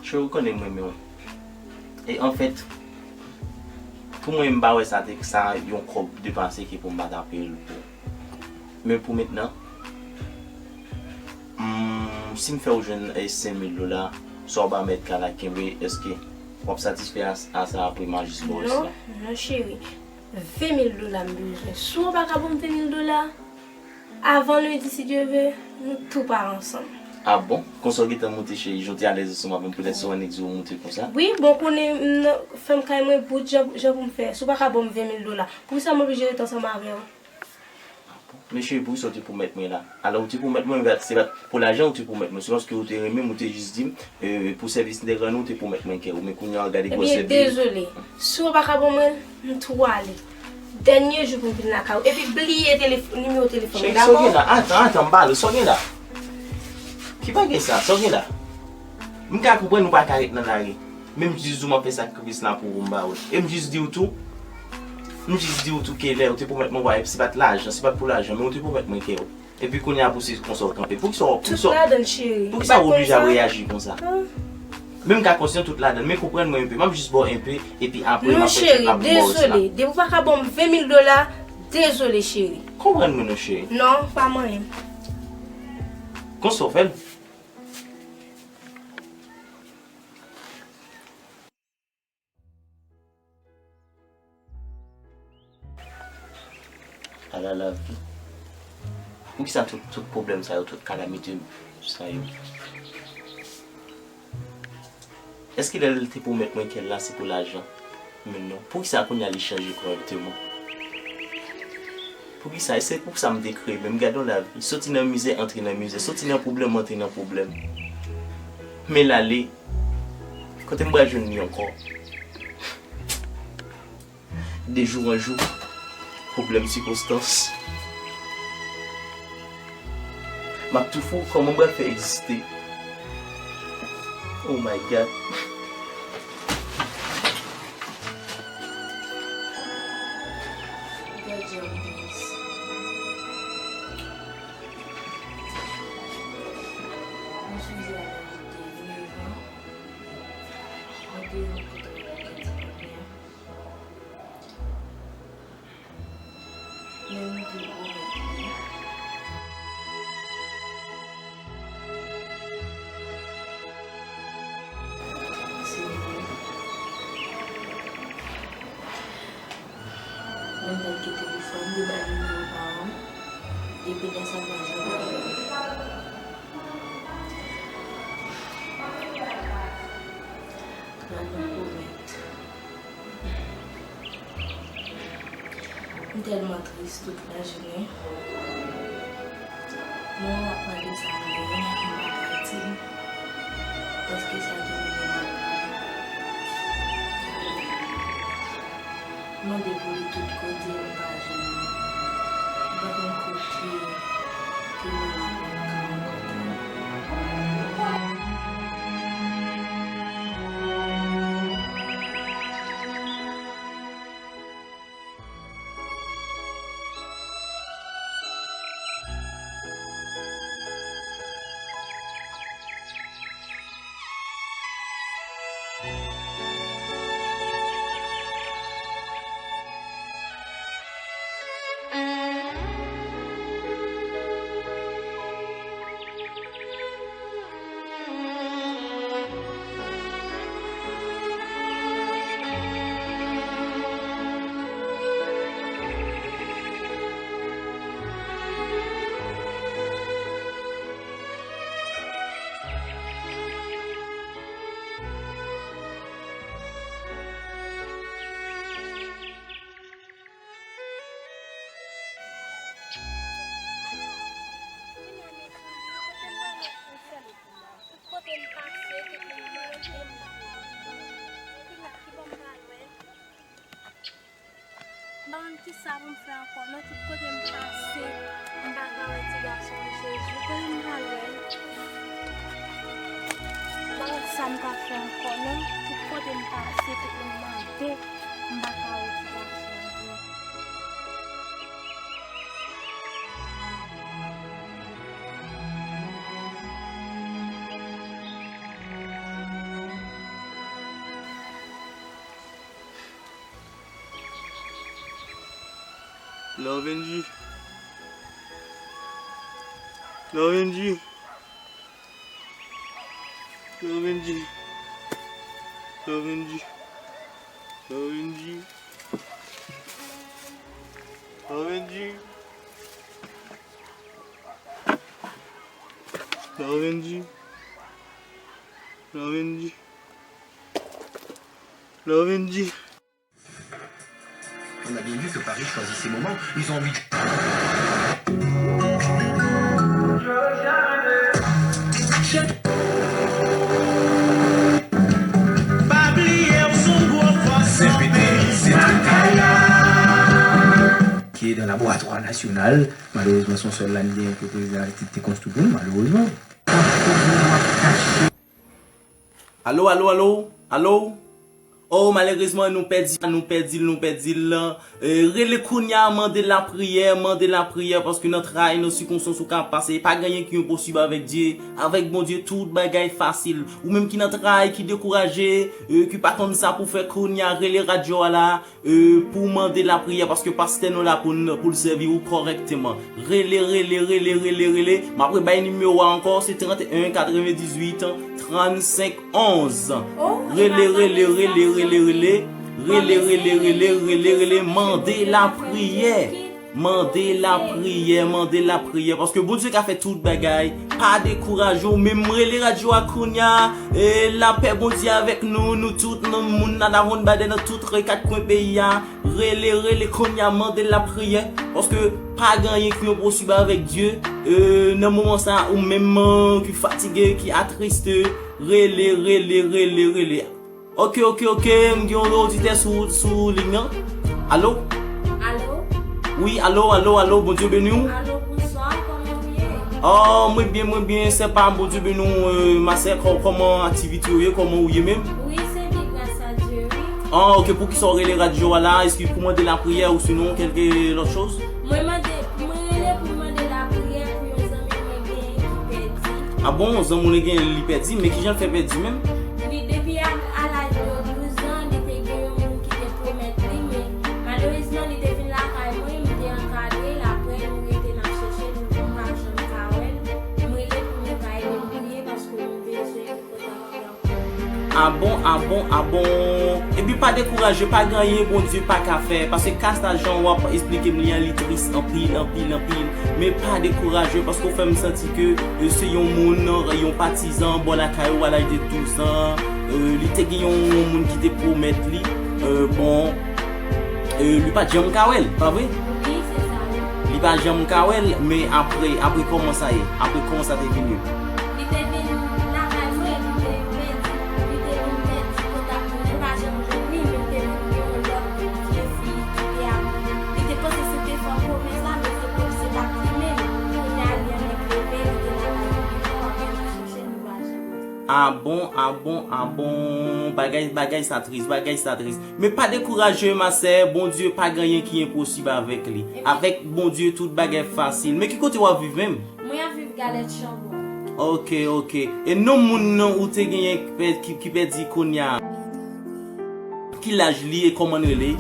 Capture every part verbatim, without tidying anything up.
Cheri, ou konnen m renmen w. E anfèt, pou mwen, m pa wè sa te sa yon kòb depase ke pou m pa ta peye l pou ou. Men pou mentnan, hmm, si m fè w jwenn, eh, senk mil dola, sa w ba mèt kay la kenbe, èske w ap satisfè a, a sa apre m a jis ba w sa? Non, non, cheri. Ven mil dola m bezwen. Si w pa ka ban m ven mil dola, avan lendi, si Dye vle, nou tou pa ansanm. Ah bon? Konsa w gentan moute, cheri, jan w te alèz ansanm avè m, poutèt se yon nèg di w moute konsa? Wi, bon, konnen m nan fèm kay mwen bout, jan, jan pou m fè. Si w pa ka ban m ven mil dola, poukisa m oblije rete ansanm avè w? Ah bon? Men cheri, poukisa w te pwomèt mwen la? Alò, ou te pwomèt mwen, se pa t pou lajan ou te pwomèt mwen, se paske ou te renmen m, ou te jis di m, eh, pou sèvis m te rann ou, ou te pwomèt mwen kè w. Men kounye a, gade gwosè peyi. Ebyen, dezole. Si w pa ka ban mwen, m tou ale. Dènye jou pou m vin lakay ou. Epi bliye telef-, nimewo telefòn mwen, dakò? Cheri, sa w gen la? Atann, atann, m pale, sa w gen la? Ki bagay sa? Sa w gen la? M ka konprann ou pa ka ret nan lari. Men m jis di w m ap fè sakrifis la pou ou, m ba ou l. E m jis di w tou, m jis di w tou ke lè ou te pwomèt mwen, w a, se pa t lajan, se pa t pou lajan, men ou te pwomèt mwen kè w. Epi kounye a pou se konsa w kanpe. Poukisa w, poukisa w, poukisa w oblije ap reyaji konsa? Men m ka konsyan tout ladan l, men konprann mwen enpe. M ap jis ba w enpe, epi apre m ap fè tchèk la pou m ba w rès la. Non, cheri, dezole. Depi w pa ka ban m ven mil dola, dezole, cheri. Konprann mwen non, cheri. Non, pa manyen. Konsa w fè l? Ala lavi. Poukisa tout, tout pwoblèm sa yo, tout kalamite sa yo? Èske lè l te pwomèt mwen kè l la, se pou lajan? Men non. Poukisa kounye a li chanje kòrèkteman? Poukisa? E se pou sa m te kreye menm. Gade yon lavi. Soti nan mizè, antre nan mizè. Soti nan pwoblèm, antre nan pwoblèm. Men l ale. Kote m pral jwenn li ankò? De jou an jou, pwoblèm sikonstans. M ap tou fou, kòman m pral fè egziste? Oh my God. Gad jan m tris. Mwen sonje lè m te nèf an, mwen te yon kote mwen te di mwen. Men m te pwomèt li. Se vre. Mwen t al gen telefòn, li bay nimewo pa m. Depi lè sa, m pa janm jwenn li. Pran yon pwomèt. M tèlman tris tout lajounen. Mwen ap mande sa m genyen, m pa ka di l, paske sa domine m anpil. M mande pou li tout kote, m pa jwenn li. M pa konn kote pou mwen ap ka rankontre l. Kote m pase, tout moun mande m. Ki bò m pral wè l? M pa konn kisa pou m fè ankò non, tout kote m pase, m pa ka wè ti gason an, Jezi, kote m pral wè l? M pa konn sa m ka fè ankò non, tout kote m pase, tout moun mande, m pa ka wè ti gason an. Lovenji. Lovenji. Lovenji. Lovenji. Lovenji. Lovenji. Lovenji. Lovenji. Lovenji. On a bien vu que Paris choisit ses moments. Ils ont envie de Ki dan laboratwa nasyonal. Malerezman, se yon sèl lane gen ke prezidan Aristide te konstwi pou nou, malerezman. Alo, alo, alo, alo? Oh, malerezman, nou pèdi, nou pèdi l, nou pèdi l. E, rele kounye a, mande lapriyè, mande lapriyè, paske nan travay, nan sikonstans ou ka pase, pa gen anyen ki enposib avèk Dye. Avèk Bondye, tout bagay fasil. Ou menm ki nan travay, ki dekouraje, e, ki pa konn sa pou fè, kounye a, rele radyo a la, e, pou mande lapriyè, paske pastè nou la pou n, pou l sèvi ou kòrèkteman. Rele, rele, rele, rele, rele. M ap rebay nimewo a ankò, se trannteyen katrevendizuit trannsenk onz. Rele, rele, rele, rele, rele. Rele, rele, rele, rele, rele. Mande lapriyè. Mande lapriyè, mande lapriyè, paske Bondye ka fè tout bagay. Pa dekouraje w, menm rele radyo a kounye a. E lapè Bondye avèk nou, nou tout, nan moun nan Lavòn Badè, nan tout kat kwen peyi a. Rele, rele kounye a, mande lapriyè, paske pa gen anyen ki enposib avèk Dye. E, nan moman sa, ou menm, e, ki fatige, ki atriste, rele, rele, rele, rele. Ok, ok, ok, m gen yon oditè sou, sou liy nan. Alo? Alo? Wi, alo, alo, alo, Bondye beni w. Alo, bonswa, kòman w ye? Oh, mwen byen, mwen byen, sè pa m, Bondye beni w, e, ma sè, kò-, kòman aktivite w ye, kòman w ye menm? Wi, se byen, gras a Dye, wi. Ah, ok, poukisa w rele radyo a la? Èske pou mande lapriyè ou sinon kèlke lòt choz? Mwen mande, mwen rele pou mande lapriyè pou yon zanmi mwen genyen ki pèdi. Ah bon, zanmi w genyen li pèdi, men kijan l fè pèdi menm? Li, depi a, a laj de douz an, li te gen yon moun ki te pwomèt li, men malerezman, li te vin lakay mwen, m te ankadre l, apre nou rete n ap chèche l, m pa janm ka wè l. M rele pou nou ka ede m priye, paske nou bezwen li kòm zanmi. Ah bon, ah bon, ah bon. Epi pa dekouraje, pa gen anyen Bondye pa ka fè. Paske ka sa jan w ap esplike m li an, li tris anpil, anpil, anpil. Men pa dekouraje, paske w fè m santi ke, e, se yon moun, yon patizan, bò lakay ou a laj de douz an. E, li te gen yon, yon moun ki te pwomèt li. E, bon, e, li pa t janm ka wè l, pa vre? Wi, se sa, wi. Li pa janm ka wè l, men apre, apre kòman sa ye? Apre kòman sa te vini? Li te vin lakay mwen, li te pèdi, li te vin pèdi kontak mwen, li pa janm jwenn li, men li te vin gen yon lòt vye fi ki te ap, li te panse se te fanm pwovens la, men se pa, se pa t li menm. Kounye a, li annik leve, li te lakay mwen devan, apre nou chèche, nou pa janm wè. Ah bon, ah bon, ah bon. Bagay, bagay sa tris, bagay sa tris. Men pa dekouraje, ma sè, Bondye pa gen anyen ki enposib avèk li. Avèk Bondye, tout bagay fasil. Men ki kote w ap viv menm? Mwen ap viv Galèt Chanbon. Ok, ok. E non moun nan ou te genyen ki pè-, ki, ki pèdi kounye a? Ki laj li e kòman l rele?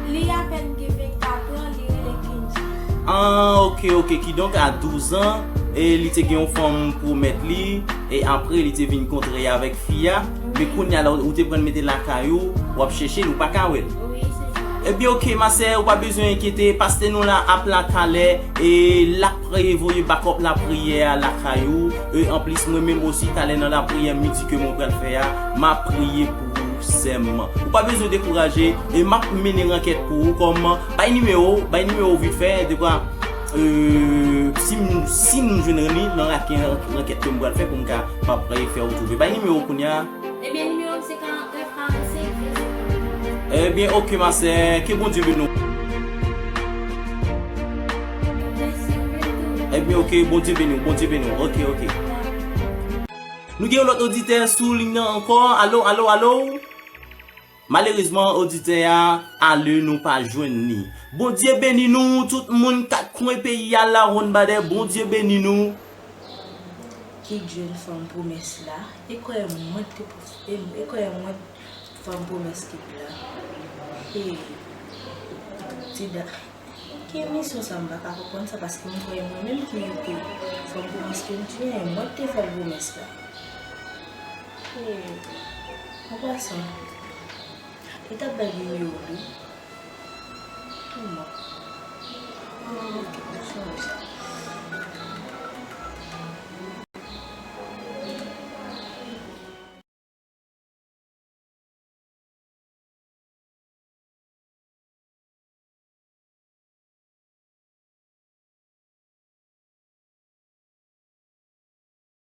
Li apèn gen vennkat an, li rele Kenji. Ah, ok, ok. Kidonk, a douz an, e li te gen yon fanm pwomèt li, e apre li te vin kontre avèk fi a. Men kounye a la, ou te pran l mete lakay ou, w ap chèche l, ou pa ka wè l. Wi, se sa. Ebyen, ok, ma sè, ou pa bezwen enkyete, pastè nou la ap la talè, e l ap voye bakòp lapriyè a lakay ou. E anplis, mwen menm osi, talè nan lapriyè midi ke mwen pral fè a, m ap priye pou ou, sè m. Ou pa bezwen dekouraje, e m ap mennen rankèt pou ou kòm, bay nimewo, bay nimewo vit fè, dekwa, e, si m, si m jwenn li nan rankèt, rankèt ke m pral fè pou m ka, pa, fè ou twouve. Bay nimewo kounye a. Ebyen, nimewo m se karannèf karannsenk vensenkant. Ebyen, ok, ma sè, ke Bondye beni w. Mèsi, ou menm tou. Ebyen, ok, Bondye beni w, Bondye beni w. Ok, ok. Nou gen yon lòt oditè sou liy nan ankò. Alo, alo, alo? Malerezman, oditè a ale, nou pa jwenn li. Bondye beni nou, tout moun kat kwen peyi a, Lavòn Badè, Bondye beni nou. Ki jwenn fanm pwomès la? E kwè mwen te pwomès, e, e kwè mwen fanm pwomès ki la. E, ti da. Emisyon sa m pa ka konprann sa paske m kwè mwen menm ki te fè l pwomès ke m tiye, mwen ki te fè l pwomès la. E, an pasan, li t ap bay nimewo l wi. Pou mwen. Mwen, mwen, mwen, mwen,